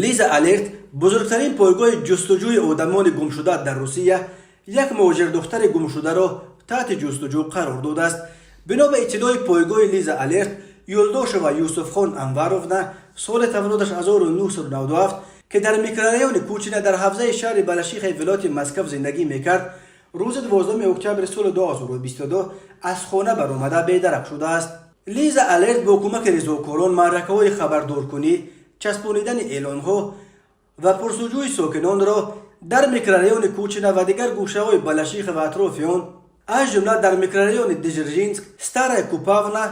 Лиза Алерт, бузургтарин пойгоҳи ҷустуҷӯи одамони гумшуда дар Русия, як муҳоҷирдухтари гумшударо таҳти ҷустуҷӯ қарор додааст. Бино ба иттилои пойгоҳи Лиза Алерт, Юлдошева Юсуфхон Анваровна, соли таваллудаш 1997, ки дар микрорайони Кучина дар ҳавзаи шаҳри Балашихаи вилояти Москав зиндагӣ мекард, рӯзи 12 октябри соли 2022 аз хона баромада бедарак шудааст. Лиза Алерт бо кӯмаки резокорон, маъракаҳои хабардоркунӣ, часпонидани эълонҳо ва пурсуҷӯи сокинонро дар микрорайони Кучина ва дигар гӯшаҳои Балашиха ва атрофи он, аз ҷумла дар микрорайони Дзержинск, Старая Купавна,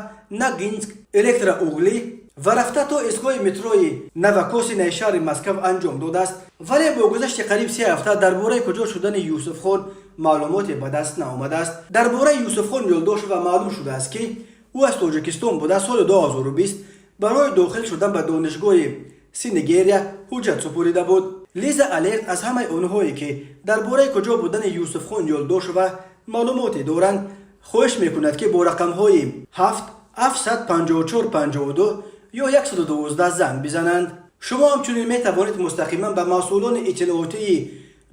Ногинск, Электроугли ва рафта то истгоҳи метрои Новокосинаи шаҳри Москав анҷом додааст. Вале бо гузашти қариб 3 ҳафта дар бораи куҷо шудани Юсуфхон маълумоте ба даст наомадааст. Дар бораи Юсуфхон Ёлдошева маълум шудааст, ки ӯ аз Тоҷикистон буда, соли 2020 барои дохил шудан ба донишгоҳи Сенигерия ҳуҷҷат супорида буд. Лиза Алерт аз ҳамаи онҳое, ки дар бораи куҷо будани Юсуфхон Ёлдошева маълумоте доранд, хоҳиш мекунад, ки бо рақамҳои 7 754 52 ё 112 занг бизананд. Шумо ҳамчунин метавонед мустақиман ба масъулони иттилоотии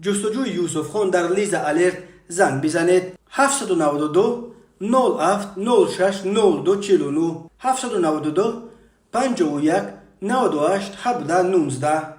ҷустуҷӯи Юсуфхон дар Лиза Алерт занг бизанед: 792 07 06 02 49, 792 51 98 17 19.